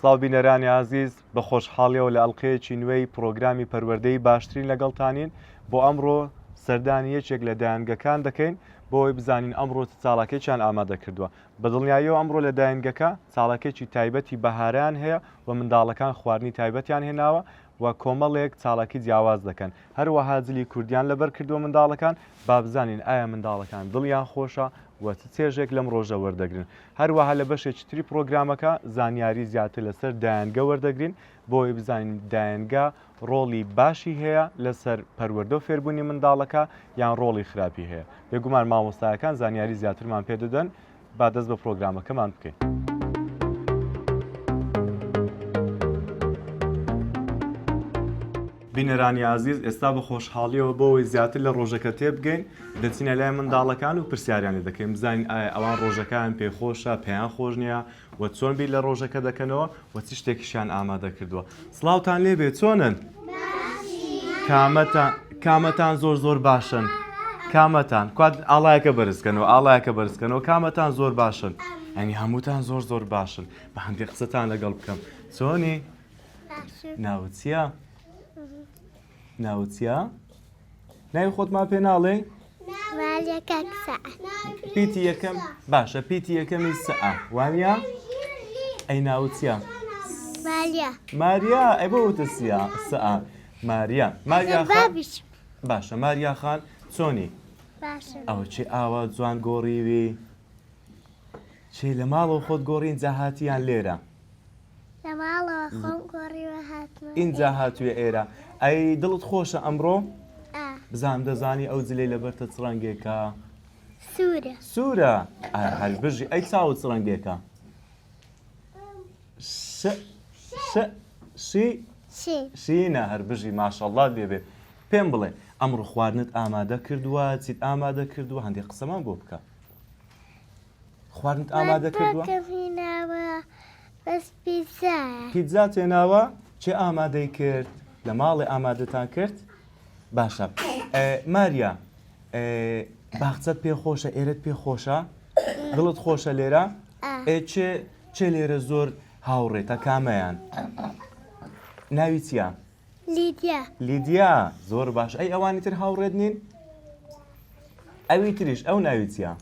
سڵاو بینەرانی ئازیز، بە خۆشحاڵیەوە لە ئەڵقەیەکی نوێی پڕۆگرامی پەروەردەی باشترین لەگەڵتانین، بۆ ئەمڕۆ سەردانی یەکێک لە دایەنگەکان دەکەین بۆ ئەوەی بزانین ئەمڕۆ چ چاڵاکێکیان ئامادە کردووە. بە دڵنیاییەوە ئەمڕۆ لە دایەنگەکە چاڵاکێکی تایبەتی بەهارەیان هەیە و منداڵەکان خواردنی تایبەتیان هێناوە و کۆمەڵێک چاڵاکی جیاواز دەکەن، هەروەها جلی کوردیان لەبەر کردووە منداڵەکان، با بزانین ئایا منداڵەکان دڵیان خۆشە و چ چێژێک لەم ڕۆژە وەردەگرن. هەروەها لە بەشێکی تری پڕۆگرامەکە زانیاری زیاتر لەسەر دایەنگە وەردەگرین بۆ ئەوەی بزانین دایەنگە ڕۆڵی باشی هەیە لەسەر پەروەردە و فێربوونی منداڵەکە یان ڕۆڵی خراپی هەیە. بێگومان مامۆستایەکان زانیاری زیاترمان پێدەدەن. با دەست بە پڕۆگرامەکەمان بکەین. بینەرانی ئازیز ئێستا بە خۆشحاڵیەوە بۆ ئەوەی زیاتر لە ڕۆژەکە تێبگەین دەچینە لای منداڵەکان و پرسیاریان لێ دەکەین بزانین ئایا ئەوان ڕۆژەکەیان پێ خۆشە پێیان خۆش نییە و چۆن بیر لە ڕۆژەکە دەکەنەوە و چ شتێکیشیان ئامادە کردووە سڵاوتان لێبێ چۆنن کامەتان کامەتان زۆر زۆر باشن کامەتان کوات ئاڵایەکە بەرزکەنەوە ئاڵایەکە بەرزکەنەوە کامەتان زۆر باشن ئەنی هەمووتان زۆر زۆر باشن بە هەندێک قسەتان لەگەڵ بکەم چۆنی ناوت چییە؟ ناوت چییە؟ ناوی خۆتمان پێ ناڵێ؟ پیتی یەکەم باشە پیتی یەکەمی سئە وانە؟ ئەی ناوت چییە؟ ماریا ئەی بۆ وتە سیا سئە ماریا ماریا باشە ماریا خان چۆنی ئەوە چی ئاوا جوان گۆڕیوی چێ لە ماڵەوە خۆت گۆڕین جاهاتیان لێرە لە ماڵەوە خۆم گۆڕیوە هاتمە ئینجا هاتوویە ئێرە ئەی دڵت خۆشە ئەمڕۆ؟ ئا. بزانم دەزانی ئەو جلەی لەبەرتە چ ڕەنگێکە؟ سوورە. سوورە ئای هەر بژی ئەی چاوت چ ڕەنگێکە؟ ش ش شی شین. شینە هەر بژی ماشەڵڵات لێ بێ پێم بڵێ ئەمڕۆ خواردنت ئامادە کردووە چیت ئامادە کردووە هەندێک قسەمان بۆ بکە خواردنت ئامادە کردووە؟ مانتۆکەم هیناوە بەس پیتزایە. پیتزات هێناوە؟ کێ ئامادەی کرد؟ لە ماڵێ ئامادەتان کرد؟ باشە ماریا باخچەت پێ خۆشە ئێرەت پێ خۆشە؟ دڵت خۆشە لێرە؟ ئێ چێ چێ لێرە زۆر هاوڕێتە کامەیان؟ ناوی چییە؟ لیدیا. لیدیا زۆر باش ئەی ئەوانی تر هاوڕێت نین؟ ئەوی تریش ئەو ناوی چییە؟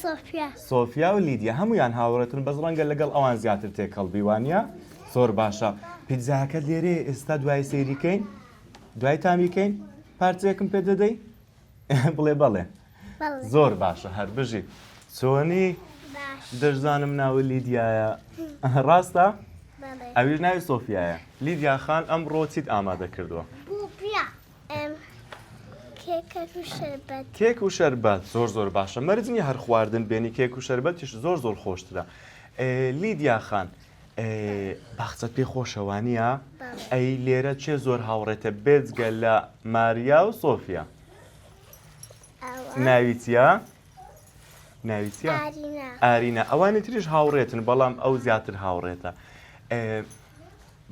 سۆفیا. سۆفیا و لیدیا هەموویان هاوڕێتن بەس ڕەنگە لەگەڵ ئەوان زیاتر تێکەڵ بی وانییە؟ زۆر باشە پیتزاکەت لێرەیە ئێستا دوای سەیری کەین دوای تامی کەین پارچەیەکم پێ دەدەی بڵێ بەڵێ زۆر باشە هەر بژی چۆنی دەشزانم ناوە لیدیایە ڕاستە ئەویش ناوی سۆفیایە لیدیا خان ئەمڕۆ چیت ئامادە کردووە کێک و شەربەت زۆر زۆر باشە مەرج نییە هەر خواردن بێنی کێک و شەربەتیش زۆر زۆر خۆشترە لیدیا خان باخچەت پێ خۆشە وانییە؟ ئەی لێرە چێ زۆر هاوڕێتە بێجگە لە ماریا و سۆفیا؟ ناوی چییە؟ ناوی چییە؟ ئارینا ئەوانی تریش هاوڕێتن بەڵام ئەو زیاتر هاوڕێتە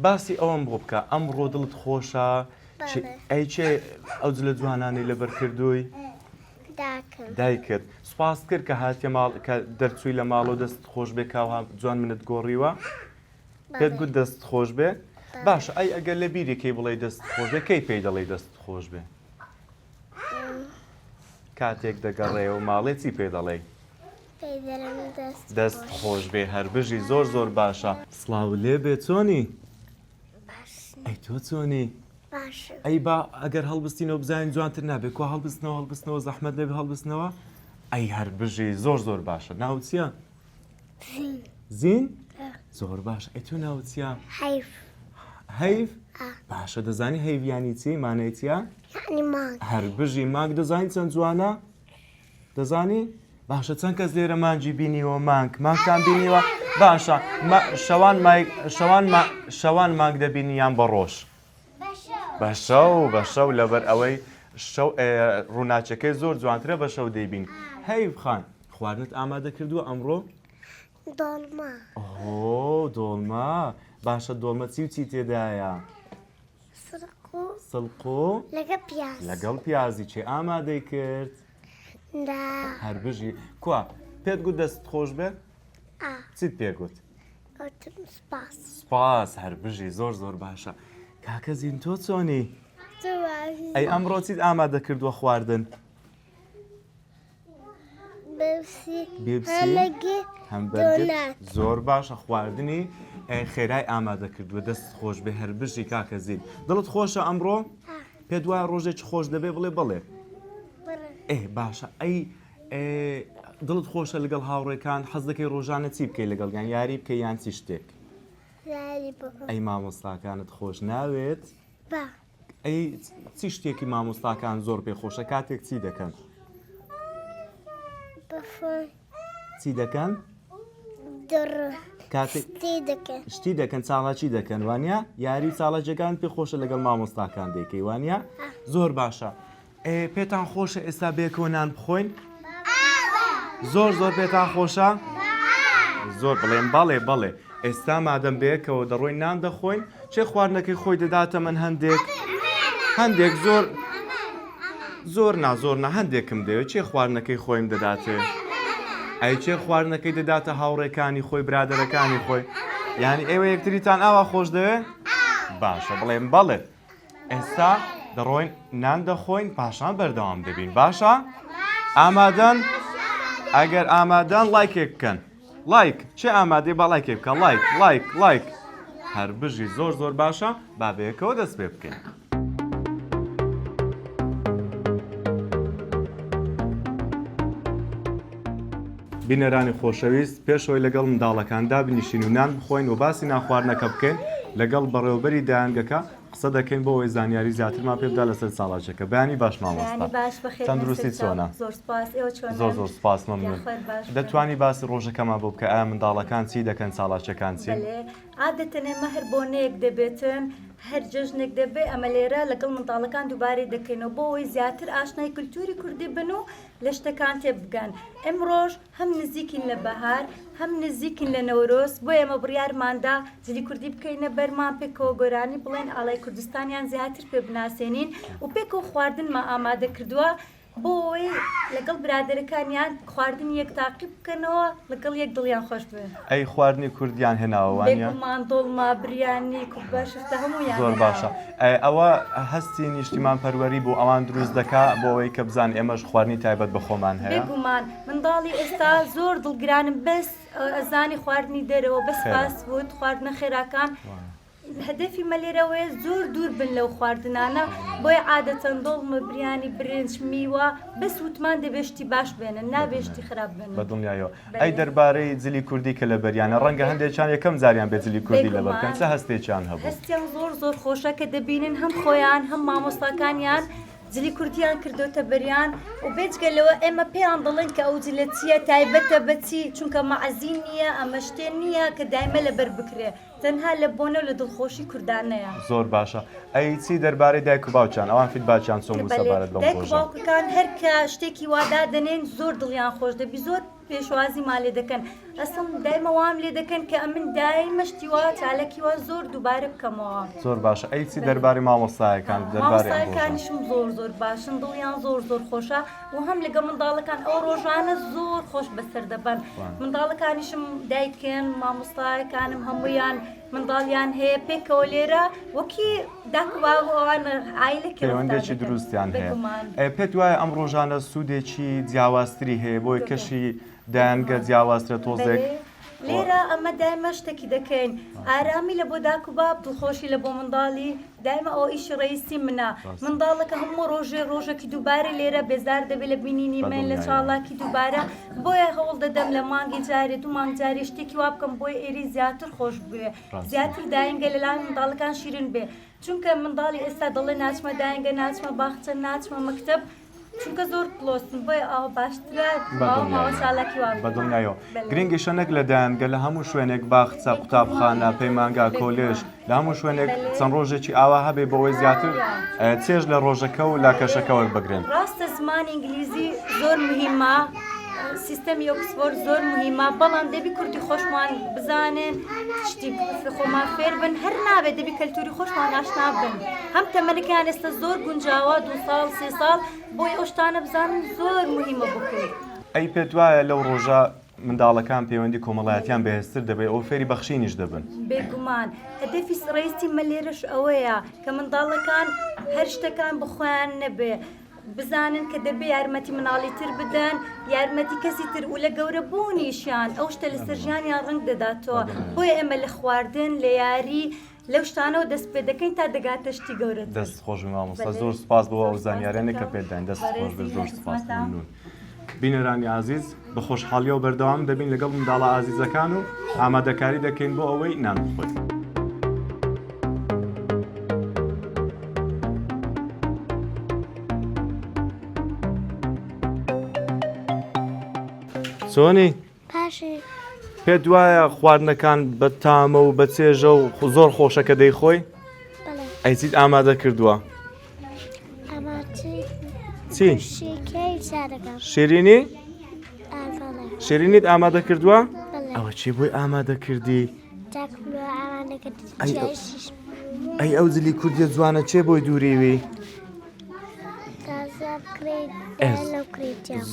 باسی ئەوەم بۆ بکە ئەمڕۆ دڵت خۆشە ئەی چێ ئەو جلە جوانانەی لەبەر کردووی؟ دایکت سوپاست کرد کە هاتیە ماڵ کە دەرچووی لە ماڵەوە دەست خۆش بێ کاوها جوان منت گۆڕیوە پێت گوت دەست خۆش بێ باشە ئەی ئەگەر لە بیرێکەی بڵێ دەست خۆش بێ کەی پێی دەڵێ دەست خۆش بێ کاتێک دەگەڕێەوە ماڵێ چی پێ دەڵێ دەست خۆش بێ هەر بژی زۆر زۆر باشە سڵاو لێ بێ چۆنی ئەی تۆ چۆنی باشم. ئەی با ئەگەر هەڵبستینەوە بزانین جوانتر نابێ کوا هەڵبستنەوە هەڵبستنەوە زەحمەت نەبێ هەڵبستنەوە ئەی هەر بژی زۆر زۆر باشە ناوت چییە؟ زین. زین؟ زۆر باش ئەی تۆ ناوت چییە؟ هەیف. هەیف؟ باشە دەزانی هەیڤ یانی چی مانای چییە؟ یعنی مانگ. هەر بژی مانگ دەزانی چەند جوانە؟ دەزانی؟ باشە چەند کەس لێرە مانگی بینیوە مانگ مانگتان بینیوە باشە شەوان شەوان شەوان مانگ دەبینی یان بە ڕۆژ بە شەو بە شەو لەبەر ئەوەی شەو ڕووناچەکەی زۆر جوانترە بە شەو دەیبین هەیف خان خواردنت ئامادە کردووە ئەمڕۆ دۆڵما ئۆ دۆڵما باشە دۆڵمە چی و چی تێدایە سڵق و لەگەڵ پیاز لەگەڵ پیازی چێ ئامادەی کرد دا هەر بژی کوا پێت گوت دەست خۆش بێ ئا چیت پێ گوت؟ وتم سپاس. سپاس هەر بژی زۆر زۆر باشە. کاکە زین تۆ چۆنی؟ تۆ باشی. ئەی ئەمڕۆ چیت ئامادە کردووە خواردن؟ بێپسی بێپسی هەمەگی هەمبەرگر دۆنات. زۆر باشە خواردنی خێرای ئامادە کردووە دەست خۆش بێ هەر بژی کاکە زین دڵت خۆشە ئەمڕۆ؟ پێت وایە ڕۆژێکی خۆش دەبێ بڵێ بەڵێ ئێ باشە ئەی دڵت خۆشە لەگەڵ هاوڕێکان حەز دەکەی ڕۆژانە چی بکەی لەگەڵ یان یاری بکەی یان چی شتێک؟ ئەی مامۆستاکانت خۆش ناوێت؟ ئەی چی شتێکی مامۆستاکان زۆر پێ خۆشە کاتێک چی دەکەن؟ چی دەکەن؟ کاتێک شتی دەکەن چاڵاکی دەکەن وانە یاری چاڵاکیەکان پێ خۆشە لەگەڵ مامۆستاکان دەیکەی وانە زۆر باشە پێتان خۆشە ئێستا بێکەوە نان بخۆین؟ زۆر زۆر پێتان خۆشە؟ زۆر بڵێن بەڵێ بەڵێ ئێستا مادەم بەیەکەوە دەڕۆین نان دەخۆین چێ خواردنەکەی خۆی دەداتە من هەندێک هەندێک زۆر زۆر نا زۆر نا هەندێکم دەوێت چێ خواردنەکەی خۆیم دەداتێ ئەی چێ خواردنەکەی دەداتە هاوڕێکانی خۆی برادەرەکانی خۆی یعنی ئێوە یەکتریتان ئاوا خۆش دەوێ باشە بڵێم بەڵێ ئێستا دەڕۆین نان دەخۆین پاشان بەردەوام دەبین باشە ئامادەن ئەگەر ئامادەن ڵایکێک بکەن ڵایک چێ ئامادەی با ڵایکێک بکە ڵایک ڵایک ڵایک هەر بژی زۆر زۆر باشە با بەیەکەوە دەست پێ بکەین. بینەرانی خۆشەویست پێش ئەوەی لەگەڵ منداڵەکان دابنیشین و نان بخۆین و باسی نانخواردنەکە بکەین لەگەڵ بەڕێوەبەری دایەنگەکە قسە دەکەین بۆ ئەوەی زانیاری زیاترمان پێ بدا لەسەر چاڵاکیەکە بەیانی باش مامۆستا بەیانی باش بەخێر بێن تەندروستی سەرچاو چۆنە؟ زۆر سپاس ئێوە چۆنن؟ زۆر زۆر سپاس مەمنون یاخوای باش بن. دەتوانی باسی ڕۆژەکەمان بۆ بکە ئایا منداڵەکان چی دەکەن چاڵاکیەکان چین؟ بەلێ عادەتەن ئێمە هەر بۆنەیەک دەبێتن هەر جەژنێک دەبێ ئەمە لێرە لەگەڵ منداڵەکان دووبارەی دەکەینەوە بۆ ئەوەی زیاتر ئاشنای کلتوری کوردی بن و لە شتەکان تێبگەن ئمڕۆش هەم نزیکین لە بەهار هەم نزیکین لە نەورۆز بۆیە ئێمە بڕیارماندا جلی کوردی بکەینە بەرمان پێکەوە گۆرانی بڵێن ئاڵای کوردستانیان زیاتر پێ بناسێنین و پێکەوە خواردنمان ئامادە کردووە بۆ ئەوەی لەگەڵ برادەرەکانیان خواردنی یەک تاقی بکەنەوە لەگەڵ یەک دڵیان خۆش بێ. ئەی خواردنی کوردیان هێناوە وانیە؟ بێگومان دۆڵمە، بریانی، کوبە، شفتە هەموویان زۆر باشە هێناوە. ئەوە هەستی نیشتیمان پەروەری بۆ ئەوان دروست دەکا بۆ ئەوەی کە بزان ئێمەش خواردنی تایبەت بە خۆمان هەیە؟ بێگومان منداڵی ئێستا زۆر دڵگرانن بەس ئەزانی خواردنی دەرەوە بەس خێرا. فاست فود خواردنە خێراکان هەدەفی مە لێرەوەیە زۆر دوور بن لەو خواردنانە بۆیە عادەتەن دۆڵمە بریانی برنج میوە بەس وتمان دەبێ شتی باش بێنن نابێ شتی خراپ بێنن. بە دڵنیایەوە. ئەی دەربارەی جلی کوردی کە لەبەریانە ڕەنگە هەندێکیان یەکەم جاریان بێ جلی کوردی لەبەر بکەن چ هەستێکیان هەبوو؟ هەستیان زۆر زۆر خۆشە کە دەبینن هەم خۆیان هەم مامۆستاکانیان جلی کوردیان کردۆتە بەریان و بێجگە لەوە ئێمە پێیان دەڵێن کە ئەو جلە چییە تایبەتە بە چی چونکە مەعزی نییە ئەمە شتێ نییە کە دایمە لەبەر بکرێ تەنها لە بۆنە و لە دڵخۆشی کوردانەیە. زۆر باشە ئەی چی دەربارەی دایک و باوکیان ئەوان feedback یان چۆن بوو بەلێ سەبارەت بەم دایک و ڕۆژە؟ باوکەکان هەر کە شتێکی وا دادەنێن زۆر دڵیان خۆش دەبی زۆر پێشوازیمان لێ دەکەن ئەسڵ دایمە وام لێ دەکەن کە ئەمن دایمە شتی وا چاالکی وا زۆر دووبارە بکەمەوە. زۆر باشە ئەی چی دەربارەی مامۆستایەکان دەربارەی ئەم ڕۆژە؟ مامۆستاکانیشم زۆر زۆر باشن دڵیان زۆر زۆر خۆشە و هەم لەگەڵ منداڵەکان ئەو ڕۆژانە زۆر خۆش بەسەر دەبەن منداڵەکانیشم دایکن مامۆستایەکانم هەمویان منداڵیان هەیە پێکەوە لێرە وەکی داک و باو ئەوان عایلەکی ڕەفتار پەیوەندێکی دەکەن. دروستیان هەیە بێگومان. ئێ پێت وایە ئەم ڕۆژانە سوودێکی جیاوازتری هەیە بۆی کەشی دایەنگە جیاوازترە تۆزێک بەلێ لێرە ئەمە دایمە شتەکی دەکەین ئارامی لە بۆ داک و باب دڵخۆشی لە بۆ منداڵی دایمە ئەوە ئیشی ڕەئیسی منە منداڵەکە هەموو ڕۆژێ ڕۆژەکی دووبارە لێرە بێزار دەبێت لە بینینی من لە چاڵاکی دووبارە بۆیە هەوڵ دەدەم لە مانگی جارێ دوو مانگ جارێ شتێکی وا بکەم بۆی ئێری زیاتر خۆش بوێ زیاتر داینگە لە لای منداڵەکان شیرن بێ چونکە منداڵی ئێستا دەڵێ ناچمە داینگە ناچمە باخچە ناچمە مەکتەب چونکە زۆر کلۆسن بۆیە ئاوا باشترە ماوە ماوە چالاکی وا بکەن. بەدڵنیایەوە گرنگیشە نەک لە دایەنگە لە هەموو شوێنێک باخچە قوتابخانە پەیمانگا کۆلێژ لە هەموو شوێنێک چەند ڕۆژێکی ئاوا هەبێ بۆ ئەوەی زیاتر چێژ لە ڕۆژەکە و لە کەشەکە وەربگرن. ڕاستە زمانی ئینگلیزی زۆر مهمە سیستەمی ئۆکسفۆرد زۆر مهمە بەڵام دەبی کوردی خۆشمان بزانن شتی خۆمان فێر بن هەر نابێت دەبی کەلتوری خۆشمان ئاشنا بن هەم تەمەنەکەیان ئێستا زۆر گونجاوە دوو ساڵ سێ ساڵ بۆی ئەو شتانە بزانن زۆر مهمە بۆ کورد. ئەی پێت وایە لەو ڕۆژە. منداڵەکان پەیوەندی کۆمەڵایەتیان بەهێزتر دەبێت ئەو فێری بەخشینیش دەبن. بێگومان هەدەفی ڕەئیسی مە لێرەش ئەوەیە کە منداڵەکان هەر شتەکان بۆ خۆیان نەبێ بزانن کە دەبێ یارمەتی مناڵی تر بدەن یارمەتی کەسی تر و لە گەورە بوونیشیان ئەو شتە لەسەر ژیانیان ڕەنگ دەداتەوە بۆیە ئێمە لە خواردن لە یاری لەو شتانەوە دەست پێ دەکەین تا دەگاتە شتی گەورەتر. دەست خۆش بێ مامۆستا زۆر سوپاس بۆ ئەو زانیاریانەی کە پێت داین دەست خۆش بێ زۆر سوپاس ممنون. بینەرانی ئازیز بە خۆشحاڵیەوە بەردەوام دەبین لەگەڵ منداڵە ئازیزەکان و ئامادەکاری دەکەین بۆ ئەوەی نان بخۆین. چۆنی؟ پاشی. پێت وایە خواردنەکان بە تامە و بە چێژە و زۆر خۆشە کە دەیخۆی؟ بەڵێ. ئەی چیت ئامادە کردووە؟ ئامادەی چی؟ شیکەی چارەکەم. شیرینی؟ ئا بەڵێ. شیرینیت ئامادە کردووە؟ بەڵێ. ئەوە چی بۆی ئامادە کردی؟ چاکم لۆ ئامادە کرد. ئەی ئەو- چای شیش. ئەی ئەو جلی کوردیە جوانە چێ بۆی دووریوی؟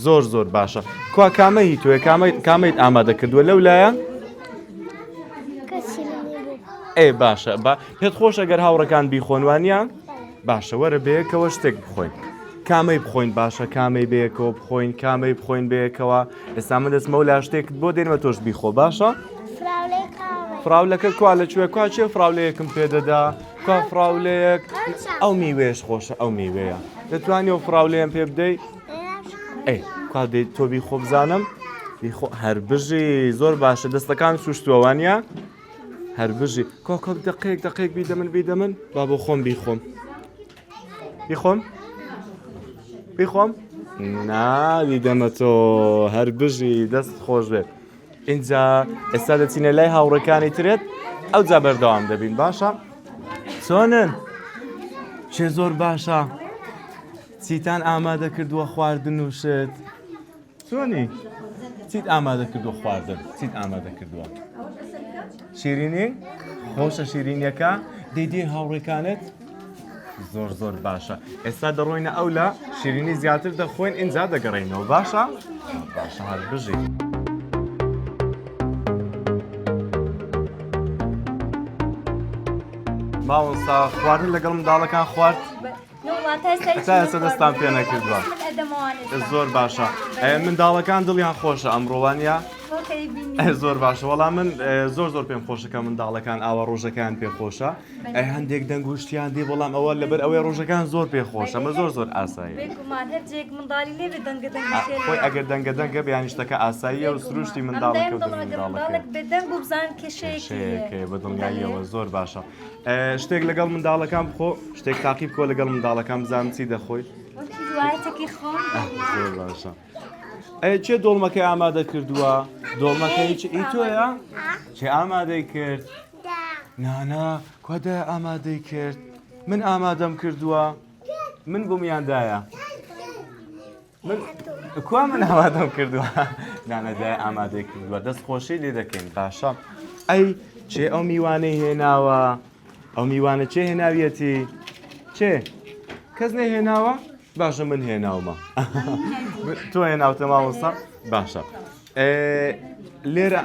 زۆر زۆر باشە کوا کامە هی تۆیە کامەی کامەیت ئامادە کردووە لەو لایە ئێ باشە با پێت خۆشە گەر هاوڕەکان بیخۆن وانە باشە وەرە بەیەکەوە شتێک بخۆین کامەی بخۆین باشە کامەی بەیەکەوە بخۆین کامەی بخۆین بەیەکەوە ئێستا من دەستمەوە لا شتێکت بۆ دێنمە تۆش بیخۆ باشە فراولەکە کوا لە کوێ کوا چێ فراولەیەکم پێدەدا کوا فراولەیەک ئەو میوەیەش خۆشە ئەو میوەیە دەتوانی ئەو فراولەیەم پێ بدەی ئەی کوا دەی تۆ بیخۆ بزانم بیخۆ هەر بژی زۆر باشە دەستەکان سوشتووە وانە هەر بژی کۆ کۆک دقێک دقێک بیدە من بیدە من با بۆ خۆم بیخۆم بیخۆم بیخۆم ناوی دەمە تۆ هەر بژی دەست خۆش بێت ئینجا ئێستا دەچینە لای هاوڕێکانی ترت ئەوجا بەردەوام دەبین باشە چۆنن چێ زۆر باشە چیتان ئامادە کردووە خواردن و شت چۆنی چیت ئامادە کردووە خواردن چیت ئامادە کردووە شیرینی خۆشە شیرینیەکە دەیدی هاوڕێکانت زۆر زۆر باشە ئێستا دەڕۆینە ئەو لە شیرینی زیاتر دەخۆین ئینجا دەگەڕێینەوە باشە باشە هەر بژی. مامۆستا خواردن لەگەڵ منداڵەکان خوارد تا ئێستا دەستان پێ نەکردووە زۆر باشە منداڵەکان دڵیان خۆشە ئەمڕۆوانە زۆر باشە وەڵام من زۆر زۆر پێم خۆشەکە منداڵەکان ئاوا ڕۆژەکان پێ خۆشە ئەی هەندێک دەنگ و شتیان دێ بەڵام ئەوە لەبەر ئەوەی ڕۆژەکان زۆر پێ خۆشە ئەمە زۆر زۆر ئاساییە. بێگومان هەر جێیەک منداڵی لێ بێ دەنگە دەنگی ئا، لێ خۆی ئەگەر دەنگە دەنگە بێ یانی شتەکە ئاساییە و بێگومان سروشتی ئەم منداڵەکە دایم و دەڵێم دەنگی ئەگەر منداڵەکەیە. منداڵێک بێدەنگ بوو بزان کێشەیەکی هەیە. کێشەیەک هەیە بە بەڵێ. دڵنیاییەوە زۆر باشە. ئێ، شتێک لەگەڵ منداڵەکان بخۆ، شتێک تاقی بکەوە لەگەڵ منداڵەکان بزانم چی دەخۆی. وەکی دوایەتەکی خۆم. ئاه، زۆر باشە. ئەی کێ دۆڵمەکەی ئامادە کردووە؟ دۆڵمەکە هیچ ئی تۆیە؟ کێ ئامادەی کرد؟ نانا کوا دایە ئامادەی کرد من ئامادەم کردووە من بووم یان دایە من کوا من ئامادەم کردووە نانە دایە ئامادەی کردووە دەست خۆشی لێ دەکەین باشە ئەی چێ ئەو میوانەی هێناوە ئەو میوانە چێ هێناویەتی چێ کەس نەهێناوە باشە من هێناومە تۆ هێناوتە مامۆستا باشە لێرە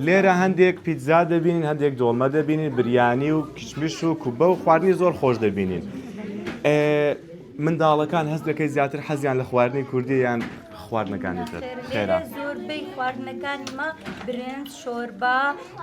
لێرە هەندێک پیتزا دەبینین هەندێک دۆڵمە دەبینین بریانی و کشمش و کوبە و خواردنی زۆر خۆش دەبینین منداڵەکان هەست دەکەی زیاتر حەزیان لە خواردنی کوردی یان خواردنەکانی تر خێرا زۆربەی خواردنەکانی ما برنج شۆربا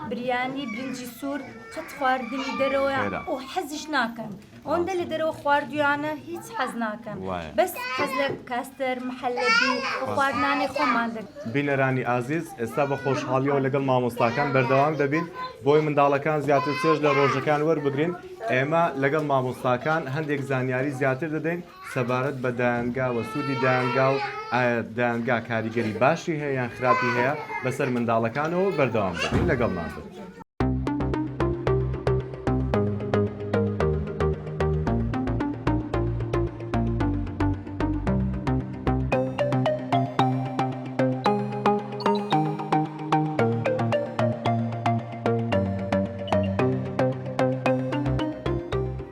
بریانی برنجی سوور قەت خواردنی دەرەوە و حەزیش ناکەن ئەوەندە لە دەرەوە خواردویانە هیچ حەز ناکەن بەس حەز لە کاستەر محەلەبی و خواردنانی خۆمان دەکەن. بینەرانی ئازیز ئێستا بە خۆشحاڵیەوە لەگەڵ مامۆستاکان بەردەوام دەبین بۆی منداڵەکان زیاتر چێژ لە ڕۆژەکان وەربگرین ئێمە لەگەڵ مامۆستاکان هەندێک زانیاری زیاتر دەدەین سەبارەت بە دایەنگا و سوودی دایەنگا و ئایا دایەنگا کاریگەری باشی هەیە یان خراپی هەیە بەسەر منداڵەکانەوە بەردەوام دەبین لەگەڵمان بن.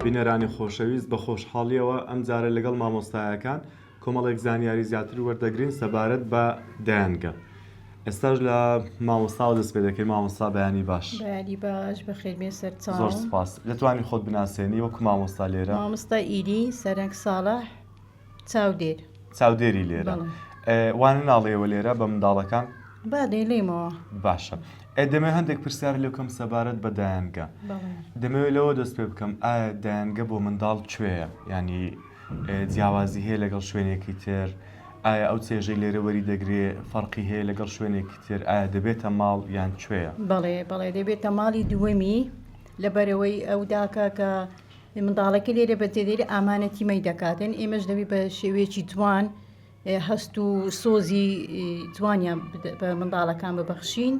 بینەرانی خۆشەویست بە خۆشحاڵیەوە ئەمجارە لەگەڵ مامۆستایەکان کۆمەڵێک زانیاری زیاتر وەردەگرین سەبارەت بە دایەنگە. ئێستاش لە مامۆستاوە دەست پێ دەکەین مامۆستا بەیانی باش. بەیانی باش بەخێر بێن سەر زۆر چاوم. سوپاس دەتوانی خۆت بناسێنی وەکو مامۆستا لێرە؟ مامۆستا ئیلی سەرەنگ ساڵح چاودێر. چاودێری لێرە. بەڵێ. وانە ناڵێیەوە لێرە بە منداڵەکان؟ با دەیڵێمەوە. باشە دەمەوێت هەندێک پرسیار لێ بکەم سەبارەت بە دایەنگە. بەڵێ. دەمەوێت لەوە دەست پێ بکەم ئایا دایەنگە بۆ منداڵ کوێیە؟ یانی جیاوازی هەیە لەگەڵ شوێنێکی تر؟ ئایا ئەو چێژەی لێرە وەری دەگرێ فەرقی هەیە لەگەڵ شوێنێکی تر؟ ئایا دەبێتە ماڵ یان کوێیە؟ بەڵێ بەڵێ دەبێتە ماڵی دووەمی لەبەرئەوەی ئەو داکە کە منداڵەکە لێرە بەجێ دێرێ ئامانەتی مەی دەکاتن ئێمەش دەبی بە شێوەیەکی جوان هەست و سۆزی جوانیان بە منداڵەکان ببەخشین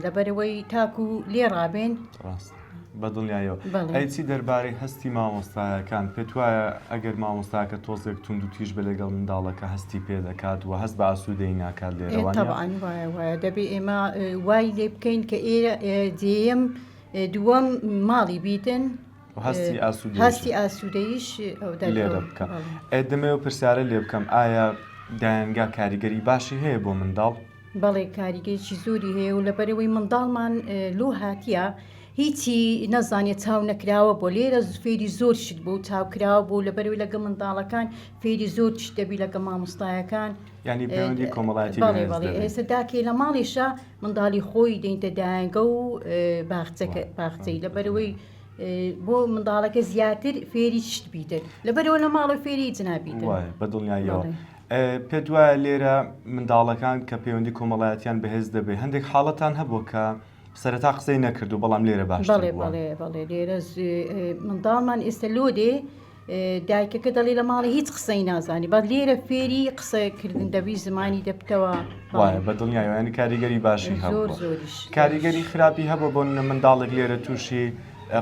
لەبەرەوەی تاکو لێ ڕابێن. ڕاست بە دڵنیایەوە. ئەی چی دەربارەی هەستی مامۆستایەکان پێت وایە ئەگەر مامۆستاکە تۆزێک توند و تیژ بێ لەگەڵ منداڵەکە هەستی پێ دەکات و هەست بە ئاسوودەیی ناکات لێرە وانیە؟ تەبعەن وایە وایە دەبێ ئێمە وای لێ بکەین کە ئێرە جێیەم دووەم ماڵی بیتن هەستی ئاسوودەییش هەستی ئاسوودەییش ئەو دەر- لێرە بکە. ئێ دەمەوێت پرسیارە لێ بکەم ئایا دایەنگا کاریگەری باشی هەیە بۆ منداڵ؟ بەڵێ کاریگەریی زۆری هەیە و لەبەرئەوەی منداڵمان لۆ هاتیە هیچی نەزانێت چاو نەکراوە بۆ لێرە فێری زۆر شت بوو چاوکراوە بوو لەبەرەوەی لەگە منداڵەکان فێری زۆر شت دەبی لەگە مامۆستایەکان ینی پەیوەندی کۆمەڵایەتی بەڵێ بەڵێ ئێستا داکێ لە ماڵیشە منداڵی خۆی دەینتە دایەنگە و باخچەکە باخچەی لەبەرەوەی بۆ منداڵەکە زیاتر فێری شت بیتن لەبەرەوە لە ماڵە فێری جنابیتن بە دڵنیاییەوە پێت وایە لێرە منداڵەکان کە پەیوەندی کۆمەڵایەتیان بەهێز دەبێت هەندێک حاڵەتان هەبووە کە سەرەتا قسەی نەکردو بەڵام لێرە باشتر بەڵێ بووە؟ بەڵێ بەڵێ لێرە منداڵمان ئێستا لۆ دێ دایکەکە دەڵێ لە ماڵی هیچ قسەی نازانی بەڵ لێرە فێری قسەکردن دەبی زمانی دەبتەوە وایە بە دڵنیایەوە یانی کاریگەری باشی زۆر هەبووە زۆریش کاریگەری خراپی هەبووە بۆ نمونە منداڵێک لێرە تووشی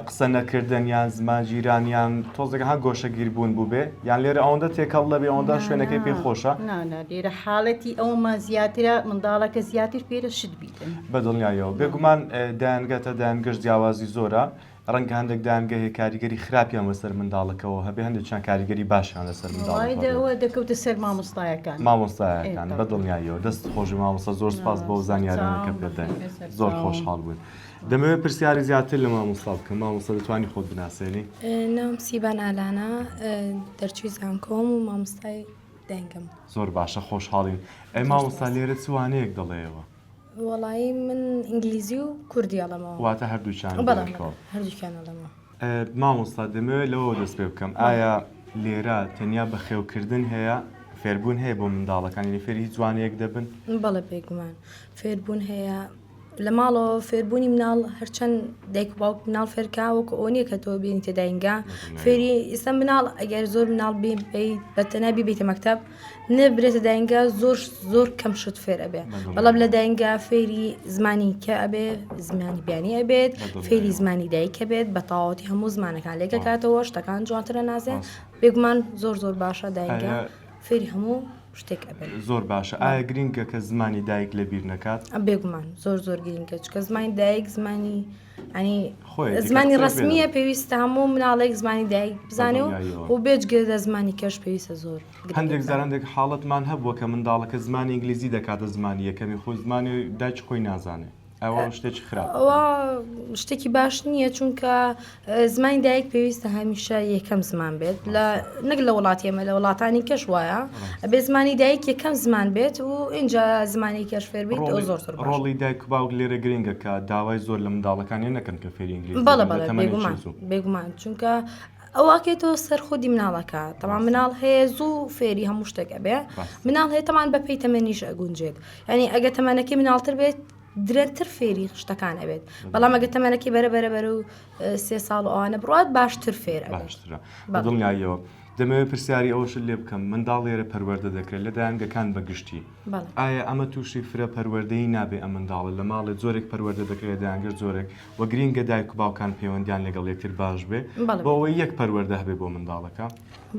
قسە نەکردن یان زمان گیران یان تۆزێک ها گۆشەگیر بوون بووبێ یان لێرە ئەوەندە تێکەڵ دەبێ ئەوەندە شوێنەکەی پێ خۆشە؟ نا نا لێرە حاڵەتی ئەومان زیاترە منداڵەکە زیاتر فێرە شت بیتن. بە دڵنیاییەوە بێگومان دایەنگە تا دایەنگەش جیاوازی زۆرە ڕەنگە هەندێک دایەنگە هەیە کاریگەری خراپیان بەسەر منداڵەکەوە هەبێ هەندێکیان کاریگەری باشیان لەسەر منداڵەکە وای هەبێ. دەوە دەکەوتە سەر مامۆستایەکان. مامۆستایەکان بە دڵنیاییەوە دەست خۆشبێ مامۆستا زۆر سوپاس بۆ زانیاریانە کە پێت داین زۆر خۆشحاڵ بووین. دەمەوێت پرسیاری زیاتر لە مامۆستا بکەم مامۆستا دەتوانی خۆت بناسێنی؟ ناوم سیبان ئالانە دەرچووی زانکۆم و مامۆستای دەنگم. زۆر باشە خۆشحاڵین. ئەی مامۆستا لێرە چ وانەیەک دەڵێیەوە؟ وەڵایی من ئینگلیزی و کوردی ئەڵێمەوە. واتە هەردووکیان بەڵێ هەردووکیان ئەڵێمەوە. مامۆستا دەمەوێت لەوەوە دەست پێ بکەم ئایا لێرە تەنیا بەخێوکردن هەیە فێربوون هەیە بۆ منداڵەکان یعنی فێری هیچ وانەیەک دەبن؟ بەڵێ بێگومان فێربوون هەیە لە ماڵەوە فێربوونی مناڵ هەرچەند دایک و باوک مناڵ فێرکا وەکو ئەوە نییە کە تۆ بینیتە داینگا فێری ئێستا مناڵ ئەگەر زۆر مناڵ بی بە تەنها بیبیتە مەکتب نەبرێتە داینگا زۆر زۆر کەم شت فێر ئەبێ بەڵام لە داینگا فێری زمانی کە ئەبێ زمانی بیانی ئەبێت فێری زمانی دایکە بێت بە تەواوەتی هەموو زمانەکان لێکەکاتەوە شتەکان جوانترە نازێ بێگومان زۆر زۆر باشە داینگا فێری هەموو شتێک ئەبن. زۆر باشە ئایا گرینگە کە زمانی دایک لە بیر نەکات؟ بێگومان زۆر زۆر گرینگە چونکە زمانی دایک زمانی ئەنی خۆیەتی کە زمانی قسەی پێ ڕەسمیە دەڵێ. پێویستە هەموو مناڵێک زمانی دایک بزانێ و بەدڵنیاییەوە. و بێجگە لە زمانی کەش پێویستە زۆر گرنگی هەندێک جار بزانێ. هەندێک حاڵەتمان هەبووە کە منداڵەکە زمانی ئینگلیزی دەکاتە زمانی یەکەمی خۆی زمانی دایکی خۆی نازانێ. ئەوە شتێکی خراپە. ئەوە شتێکی باش نییە چونکە زمانی دایک پێویستە هەمیشە یەکەم زمان بێت لە نەک لە وڵاتی ئێمە لە وڵاتانی کەش وایە ئەبێ زمانی دایک یەکەم زمان بێت و اینجا زمانی کەش فێر بیت ئەو زۆر زۆر باشە. ڕۆڵی دایک و باوک لێرە گرنگە کە داوای زۆر لە منداڵەکانیان نەکەن کە فێری ئینگلیزی بەڵێ بن لە بەڵێ تەمەنێکی بێگومان زوو. بێگومان چونکە ئەو ئەکەیتەوە سەر خودی مناڵەکە تەمان مناڵ هەیە زوو فێری هەموو شتێک ئەبێ مناڵ هەیە تەمان بە پێی تەمەنیش ئەگونجێت یعنی ئەگە تەمەنەکەی مناڵتر بێت درەنگتر فێری شتەکان ئەبێت بەڵام ئەگە تەمەنەکەی بەرە بەرە بەرە و سێ ساڵ و ئەوانە بڕات باشتر فێر ئەبێت باشترە دڵنیاییەوە دەمەوێت پرسیاری ئەوەشت لێ بکەم منداڵ لێرە پەروەردە دەکرێت لە دایەنگەکان بە گشتی ئایا ئەمە تووشی فرە پەروەردەیی نابێ ئەم منداڵە لە ماڵێ جۆرێک پەروەردە دەکرێت لە دایەنگەش جۆرێک وە گرینگە دایک و باوکان پەیوەندیان لەگەڵ یەکتر باش بێ بۆ ئەوەی یەک پەروەردە هەبێ بۆ منداڵەکە.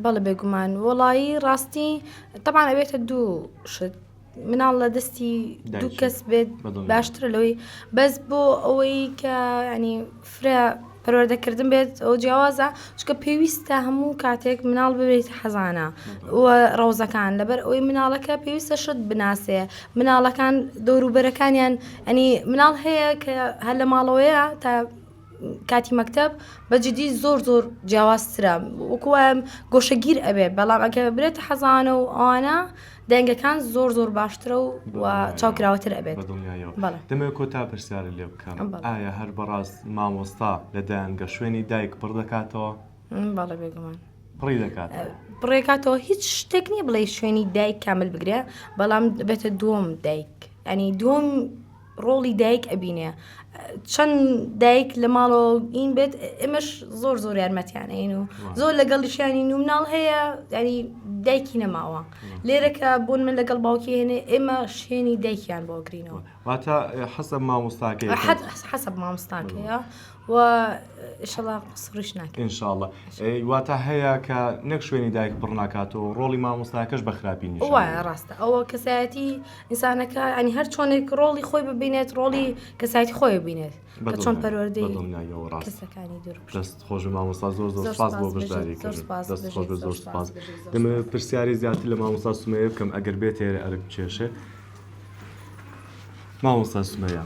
بەڵێ بێگومان وەڵایی ڕاستی تەبعەن ئەبێتە دوو شت مناڵ لە دەستی دوو کەس بێت باشترە لەوەی بەس بۆ ئەوەی کە ینی فرە. پەروەردەکردن بێت ئەو جیاوازە چونکە پێویستە هەموو کاتێک مناڵ ببێت حەزانە و ڕەوزەکان لەبەر ئەوەی مناڵەکە پێویستە شت بناسێ مناڵەکان دەوروبەرەکانیان ئەنی مناڵ هەیە کە هەر لە ماڵەوەیە تا کاتی مەکتەب بە جدی زۆر زۆر جیاوازترە وەکووایم گۆشەگیر ئەبێ بەڵام ئەگە برێتە حەزانە و ئەوانە دەنگەکان زۆر زۆر باشترە و چاوکراوەتر ئەبێت دەمەوێت کۆتا پرسیارت لێ بکەم ئایا هەر بەڕاست مامۆستا لە دایەنگە شوێنی دایک پڕ دەکاتەوە؟ بەڵێ بێگومان پڕی دەکاتەوە پڕێکاتەوە هیچ شتێک نییە بڵێ شوێنی دایک کامل بگرێ بەڵام دەبێتە دووەم دایک ئەنی دووەم ڕۆڵی دایک ئەبینێ چەند دایک لە ماڵەوە ئین بێت ئێمەش زۆر زۆر یارمەتیانین و زۆر لەگەڵیشیانی و مناڵ هەیە ینی دایکی نەماوە لێرەکە بوون من لەگەڵ باوکی هێنێ ئێمە شوێنی دایکیان بۆ گرینەوە واتە حەسەب مامۆستاکەی حەسەب مامۆستاکەیە و ئیشەڵا قسوریش ناکەین. ئینشاڵڵا واتە هەیە کە نەک شوێنی دایک پڕ ناکاتەوە ڕۆڵی مامۆستاکەش بە خراپی نیشان وایە ڕاستە ئەوە کەسایەتی ئینسانەکە ینی هەر چۆنێک ڕۆڵی خۆی ببینێت ڕۆڵی کەسایەتی خۆی ببینێت کە چۆن پەروەردەی بەدڵنیاییەوە ڕاست کەسەکانی دوور بخات. دەست خۆش بێ مامۆستا زۆر زۆر زۆر سپاس بۆ سپاس بژیت بەشداری زۆر کردن سپاس دەست خۆش بژیت بێ زۆر زۆر سپاس سپاس بژیت زۆر دەمەوێت سپاس. پرسیاری زیاتر لە مامۆستا سومەیە بکەم ئەگەر بێتە ئێرە ئەرک بکێشێ مامۆستا سومەیە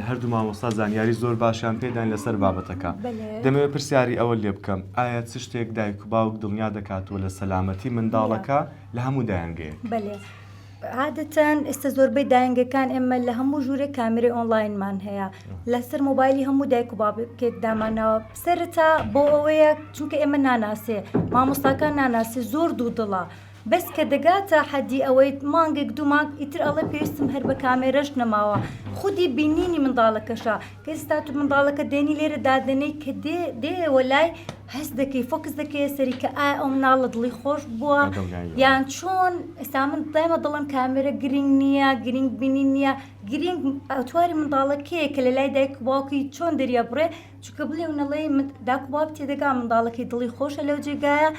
هەردوو مامۆستا زانیاری زۆر باشیان پێداین لەسەر بابەتەکە دەمەوێت پرسیاری ئەوە لێ بکەم ئایا چ شتێک دایک و باوک دڵنیا دەکاتەوە لە سەلامەتی منداڵەکە لە هەموو دایەنگەیەک؟ بەلێ عادەتەن ئێستا زۆربەی دایەنگەکان ئێمە لە هەموو ژوورێک کامێرەی ئۆنلاینمان هەیە لەسەر مۆبایلی هەموو دایک و باوکێک دامانناوە سەرەتا بۆ ئەوەیە چونکە ئێمە ناناسێ مامۆستاکان ناناسێ زۆر دوودڵە بەس کە دەگاتە حەدی ئەوەی مانگێک دوو مانگ ئیتر ئەڵێ پێویستم هەر بە کامێرەش نەماوە خودی بینینی منداڵەکەشە کە ئێستا تو منداڵەکە دێنی لێرە دادەنێی کە دێ دێیەوە لای هەست دەکەی فۆکس دەکەیە سەری کە ئایا ئەو مناڵە دڵی خۆش بووە یان چۆن ئێستا من دایمە دڵم کامێرە گرنگ نییە گرنگ بینین نییە گرنگ ئەتواری منداڵەکەیە کە لە لای دایک و باوکی چۆن دەریا بڕێ چونکە بڵێ و نەڵێ داک و باوک تێدەگا منداڵەکەی دڵی خۆشە لەو جێگایە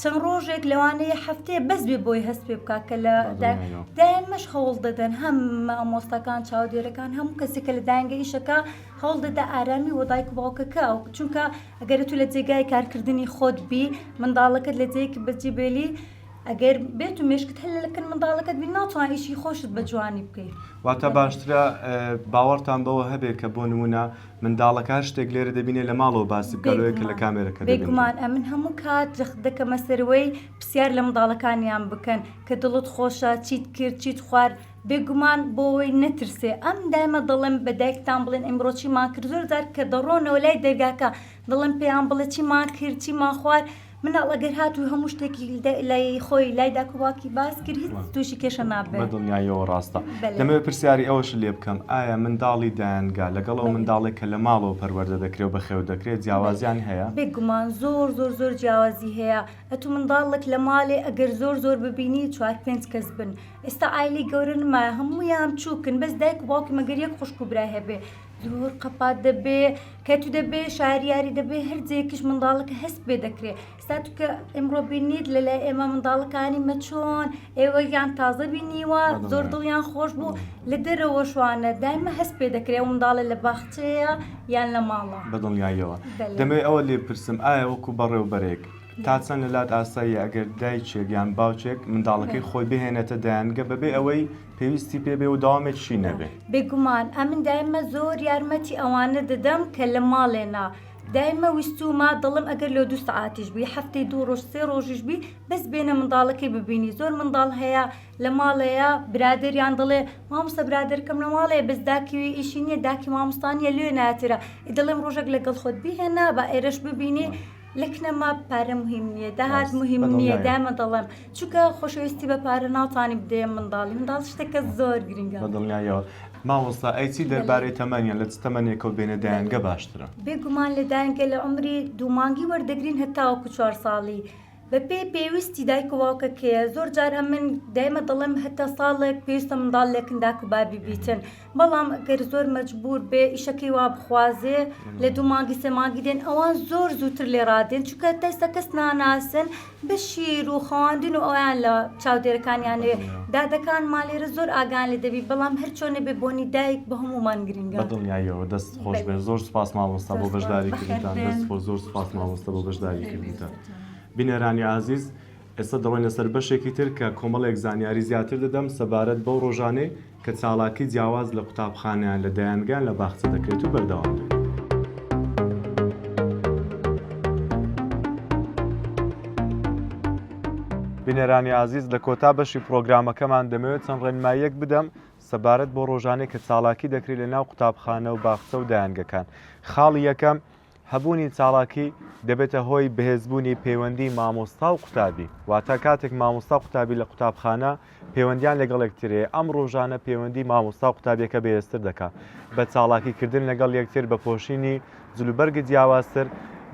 چەند ڕۆژێک لەوانەیە هەفتەیە بەس بێ بۆی هەست پێ بکات کە لە دایمەش هەوڵ دەدەن هەم مامۆستاکان چاودێرەکان هەموو کەسێک کە لە دایەنگە ئیشەکە هەوڵ دەدا ئارامی وە دایک و باوکەکە چونکە ئەگەر تو لە جێگای کارکردنی خۆت بی منداڵەکەت لە جێیەکی بەجێ بێلی ئەگەر بێت و مێشکت هەر لەکن منداڵەکەت بی ناتوان ئیشی خۆشت بە جوانی بکەیت. واتە باشترە باوەڕتان بەوە هەبێ کە بۆ نمونە منداڵەکە هەر شتێک لێرە دەبینێ لە ماڵەوە باسی بکا لەوەی کە لە کامێرەکە دەبینرێ. بێگومان ئەمن هەموو کات جەخت دەکەمە سەرەوەی پرسیار لە منداڵەکانیان بکەن کە دڵت خۆشە چیت کرد چیت خوارد بێگومان بۆ ئەوەی نەترسێ ئەم دایمە دەڵێم بە دایکتان بڵێن ئیمڕۆ چیمان کرد زۆر جار کە دەڕۆنەوە لای دەرگاکە دەڵێم پێیان بڵێ چیمان کرد چیمان خوارد مناڵ ئەگەر هاتوو هەموو شتێکی لای خۆی لای داک و باوکی باس کرد هیچ تووشی کێشە نابێت. بە دڵنیاییەوە ڕاستە. دەمەوێت پرسیاری ئەوەشت لێ بکەم ئایا منداڵی دایەنگا لەگەڵ ئەو منداڵێک کە لە ماڵەوە پەروەردە دەکرێ و بەخێو دەکرێت جیاوازیان هەیە؟ بێگومان زۆر زۆر زۆر جیاوازی هەیە ئەتوو منداڵێک لە ماڵێ ئەگەر زۆر زۆر ببینی چوار پێنج کەس بن ئێستا عایلەی گەورە نمایە هەموویان بچووکن بەس دایک و باوکی مەگەر یەک خوشک و برای هەبێ زۆر قەپات دەبێ کە تو دەبێ شاریاری دەبێ هەر جێیەکیش منداڵەکە هەست پێ دەکرێ ئێستا تو کە ئمڕۆ بینیت لە لای ئێمە منداڵەکانی مە چۆن ئێوە یان تازە بینیوە زۆر دڵیان خۆش بوو لە دەرەوە شوانە دایمە هەست پێ دەکرێ ئەو منداڵە لە باخچەیە یان لە ماڵە. بە دڵنیاییەوە دەمەوێت ئەوە لێ بپرسم ئایا وەکو بەڕێوبەرێک تا چەند لەلات ئاساییە ئەگەر دایکێک یان باوکێک منداڵەکەی خۆی بهێنێتە دایەنگە بەبێ ئەوەی پێویستی پێ بێ و داوامێکیشی نەبێ؟ بێگومان ئەمن دایمە زۆر یارمەتی ئەوانە دەدەم کە لە ماڵێنا دایمە ویستومە دەڵێم ئەگەر لۆ دوو سەعاتیش بی هەفتەی دوو ڕۆژ سێ ڕۆژیش بی بەس بێنە منداڵەکەی ببینی زۆر منداڵ هەیە لە ماڵەیە برادەریان دەڵێ مامۆستا برادەرکەم لە ماڵەیە بەس داکی وی ئیشی نییە داکی مامۆستا نییە لێ ناترە دەڵێم ڕۆژێک لەگەڵ خۆت بیهێنە با ئێرەش ببینی لەکنەما پارە مهم نییە داهات مهم نییە دایمە دەڵێم چونکە خۆشەویستی بە پارە ناتوانی بدەیە منداڵی منداڵ شتێکە زۆر گرنگە. بە دڵنیاییەوە مامۆستا ئەی چی دەربارەی تەمەنیان لە چ تەمەنێکەوە بێنە دایەنگە باشترە؟ بێگومان لە دایەنگە لە عومری دوو مانگی وەردەگرین هەتاوەکو چوار ساڵی. بە پێی پێویستی دایک و باوکەکەیە زۆر جار ئەمن دایمە دەڵێم هەتا ساڵێک پێویستە منداڵ لەکن داک و بابی بیتن بەڵام گەر زۆر مەجبور بێ ئیشەکەی وا بخوازێ لە دوو مانگی سێ مانگی دێن ئەوان زۆر زووتر لێ ڕادێن چونکە تا ئێستا کەس ناناسن بە شیر و خەواندن و ئەویان لە چاودێرەکانیان نەوێ دادەکانمان لێرە زۆر ئاگان لێ دەبی بەڵام هەر چۆنێ بێ بۆنی دایک بۆ هەموومان گرنگە. بە دڵنیاییەوە دەست خۆش بێ زۆر سوپاس مامۆستا بۆ بەشداری کردنتان دەست خۆش زۆر سوپاس مامۆستا بۆ بەشداری کردنتان بینەرانی ئازیز ئێستا دەڕۆینە سەر بەشێکی تر کە کۆمەڵێک زانیاری زیاتر دەدەم سەبارەت بەو ڕۆژانەی کە چاڵاکی جیاواز لە قوتابخانە یان لە دایەنگە یان لە باخچە دەکرێت و بەردەوام بێت. بینەرانی ئازیز لە کۆتا بەشی پرۆگرامەکەمان دەمەوێت چەند ڕێنماییەک بدەم سەبارەت بۆ ڕۆژانەی کە چاڵاکی دەکرێت لە ناو قوتابخانە و باخچە و دایەنگەکان. خاڵی یەکەم، هەبوونی چاڵاکی دەبێتە هۆی بەهێزبوونی پەیوەندی مامۆستا و قوتابی، واتە کاتێک مامۆستا و قوتابی لە قوتابخانە پەیوەندیان لەگەڵ یەکتر هەیە، ئەم ڕۆژانە پەیوەندی مامۆستا و قوتابیەکە بەهێزتر دەکات بە چاڵاکی کردن لەگەڵ یەکتر، بە پۆشینی جلوبەرگی جیاوازتر،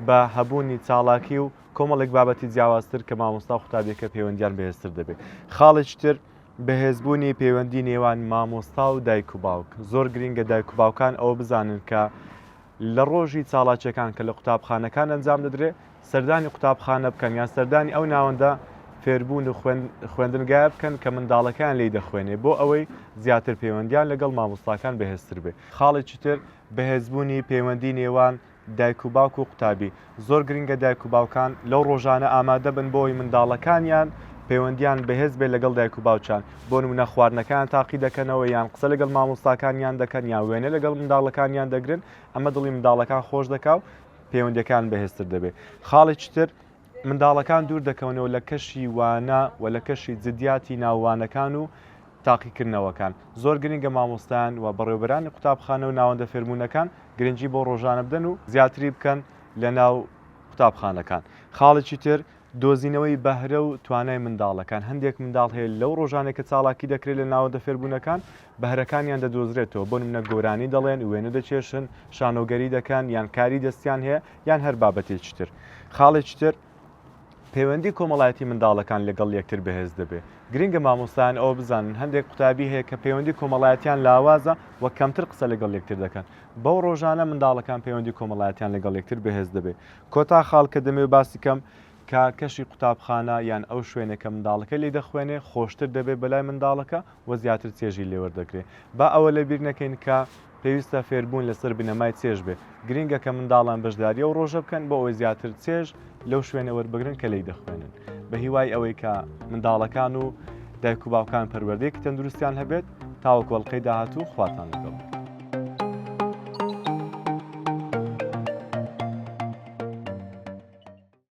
بە هەبوونی چاڵاکی و کۆمەڵێک بابەتی جیاوازتر کە مامۆستا و قوتابیەکە پەیوەندیان بەهێزتر دەبێت. خاڵێکی تر بەهێزبوونی پەیوەندی نێوان مامۆستا و دایک و باوک، زۆر گرینگە دایک و باوکان ئەوە بزانن کە لە ڕۆژی چاڵاکیەکان کە لە قوتابخانەکان ئەنجام دەدرێت سەردانی قوتابخانە بکەن یان سەردانی ئەو ناوەندە فێربوون و خوێندنگایە بکەن کە منداڵەکەیان لێی دەخوێنێ بۆ ئەوەی زیاتر پەیوەندیان لەگەڵ مامۆستاکان بەهێزتر بێ. خاڵێکی تر بەهێزبوونی پەیوەندی نێوان دایک و باوک و قوتابی، زۆر گرنگە دایک و باوکان لەو ڕۆژانە ئامادە بن بۆ ئەوەی منداڵەکانیان پەیوەندیان بەهێز بێت لەگەڵ دایک و باوکیان، بۆ نمونە خواردنەکەیان تاقی دەکەنەوە یان قسە لەگەڵ مامۆستاکانیان دەکەن یان وێنە لەگەڵ منداڵەکانیان دەگرن، ئەمە دڵی منداڵەکان خۆش دەکا و پەیوەندیەکان بەهێزتر دەبێت. خاڵێکی تر منداڵەکان دوور دەکەونەوە لە کەشی وانە و لە کەشی جدیاتی ناو وانەکان و تاقیکردنەوەکان. زۆر گرنگە مامۆستایان و بەڕێوەبەرانی قوتابخانە و ناوەندە فێربوونەکان گرنگی بۆ ڕۆژانە بدەن و زیاتری بکەن لە ناو قوتابخانەکان. خاڵێکی تر دۆزینەوەی بەهرە و توانای منداڵەکان، هەندێک منداڵ هەیە لەو ڕۆژانەی کە چاڵاکی دەکرێت لە ناوەندە فێربوونەکان بەهرەکانیان دەدۆزرێتەوە، بۆ نمونە گۆرانی دەڵێن، وێنە دەکێشن، شانۆگەری دەکەن یان کاری دەستیان هەیە یان هەر بابەتێکی تر. خاڵێکی تر پەیوەندی کۆمەڵایەتی منداڵەکان لەگەڵ یەکتر بەهێز دەبێت. گرنگە مامۆستایان ئەوە بزانن هەندێک قوتابی هەیە کە پەیوەندی کۆمەڵایەتیان لاوازە و کەمتر قسە لەگەڵ یەکتر دەکەن. بەو ڕۆژانە منداڵەکان پەیوەندی کۆمەڵایەتیان لەگەڵ یەکتر بەهێز دەبێت. کۆتا خاڵ کە دەمەوێت باسی کەم کە کەشی قوتابخانە یان ئەو شوێنێک کە منداڵەکە لێی دەخوێنێ خۆشتر دەبێت بەلای منداڵەکە و زیاتر چێژی لێوەردەگرێ. با ئەوە لەبیر نەکەین کە پێویستە فێربوون لەسەر بنەمای چێژ بێ. گرینگە کە منداڵان بەشداری ئەو ڕۆژە بکەن بۆ ئەوەی زیاتر چێژ لەو شوێنە وەربگرن کە لێی دەخوێنن. بە هیوای ئەوەی کە منداڵەکان و دایک و باوکان پەروەردەیەکی تەندروستیان هەبێت تاوەکو ئەڵقەی داهاتوو خواتان لەگەڵ.